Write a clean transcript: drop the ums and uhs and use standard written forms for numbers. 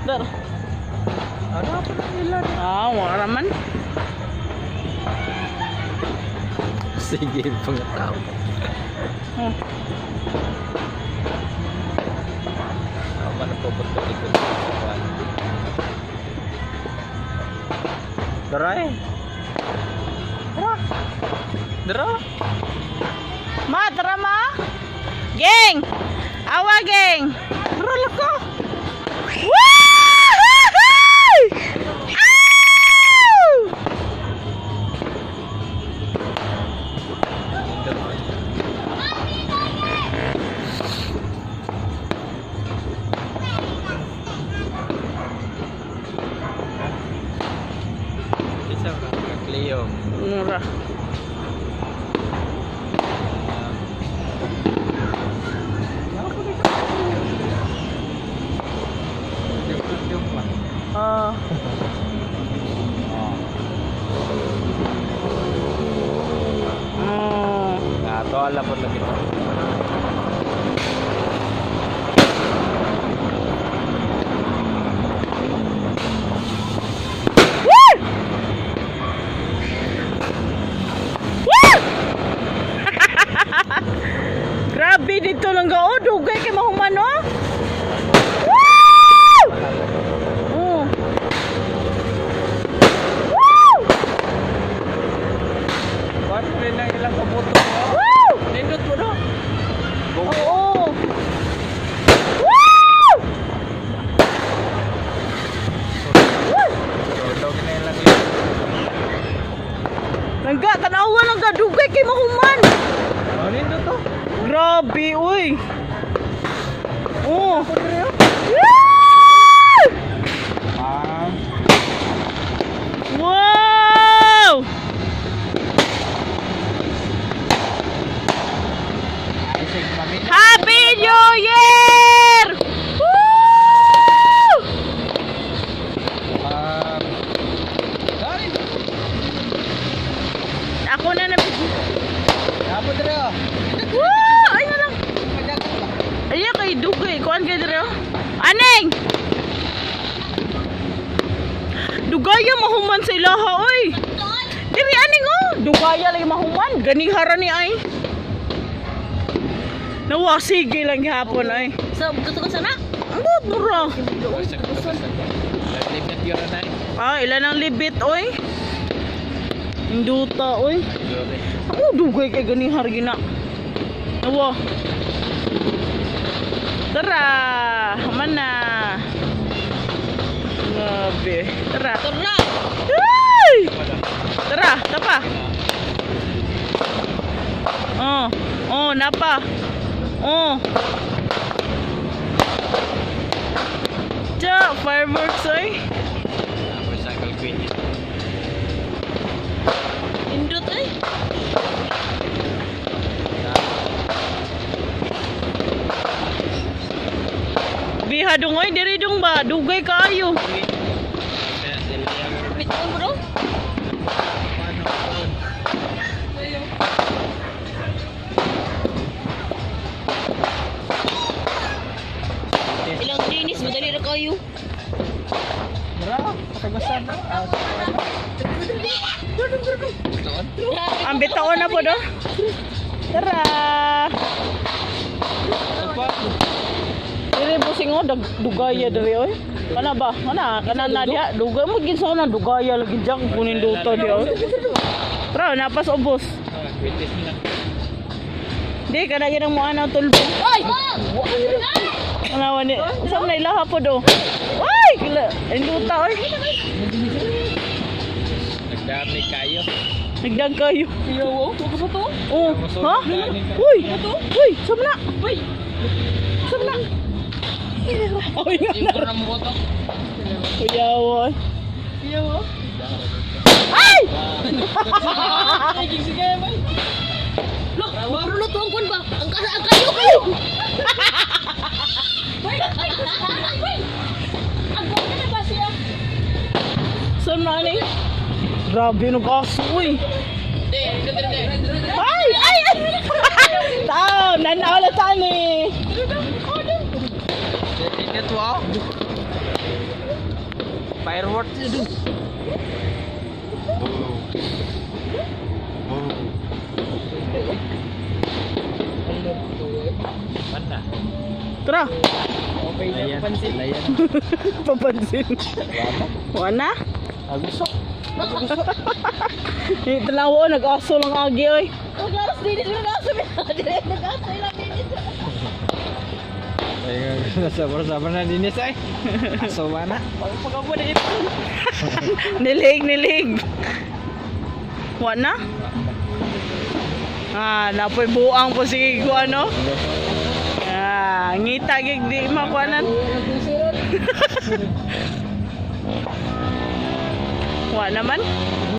Dar. Ano pa na nila? Ah, wala man. Sige, pangatao. Oh. Ako man pupunta dito sa kwan. Tara eh. Tara. Tara. Ma, tara ma. Geng! Awa, geng! Tara lako. Woo! Ow! Isa ka, Cleo. Mura. Ah. Oh. Nga, to alam mo lagi to. Woo! Woo! Grabe dito lang ga oh, dugay kay mahuman oh. Woo! Oh. Woo! Kuan rin ang ilang kabuto. Woo! Nindot mo no? Oo. Woo! Woo! Daw na ilang ilang. Langga, tanawa langga, dugay kay mahuman. Oh, nindot to. Grabe, uy. Oh. Woo! Ah. Wow! Isig kami. Happy New Year! Woo! Sorry. Ako na na. Dapat dire oh. Woo! Ay na lang. Ay kay dugay. Kuan kay dire oh. Aneng! Dugaya mahuman sa ilaha oy. Diri aning oh. Dugaya lagi mahuman. Ganihara ni ay. Nawa sige lang gihapon ay. So, gusto ko sana? Ambot mura. Limit yun na. Ah, ilan ang libit oy? Induta oy. Ako dugay kay ganihar gina. Nawa. Tara, human na. Grabe. Tara. Tara! Ay! Tara, tapa. Oh, oh, napa. Oh. Tsa, fireworks oy. Motorcycle queen. Indot eh. Biha dong oy, diri dong ba? Dugay kaayo. Bitaon bro. Ilang dinis, madali ra kayo. Bra, kagasan na. Ang bitaon na po do. Tara. Diri busing oh, dugaya diri oy. Kana ba? Kana kana na diha dugay mo gid na dugaya lagi diyan kunin duta diha oy. Tara, napas ubos. Di kana gid ang muana tulbo. Ay! Kana wani. Sa man ilaha po do. Ay, kila induta oy. Nagdami kayo. Nagdag kayo. Yo, wako sa to? Oh, ha? Uy! Uy, sa na. Uy! Sa na. Oy, nga na. mo to. Kuyaw. Yo. Ay! Ay, sige bay. Lo, pero ang kwan ba? Ang kasa ang kayo kayo. Bay! Bay! Ang kwan na ba siya? Saan na ni? Grabe no kaso uy. Ay! Ay! Ay! Tao, nanaw na saan eh. Ito ah. Fireworks. Mana? Tara. Ayan. Ayan. Papansin. Wala na? Agusok. Eh, tanaw nag-aso lang agi oy. Ang garas din sila nag-aso. Dire nag-aso ilang din. Ay, sabar-sabar na dinis ay. Aso na. Pagkabo na ito. Nilig, nilig. Wala na? Ah, napoy buang po sige ko ano. Ah, ngita gig di makuanan. Wa naman.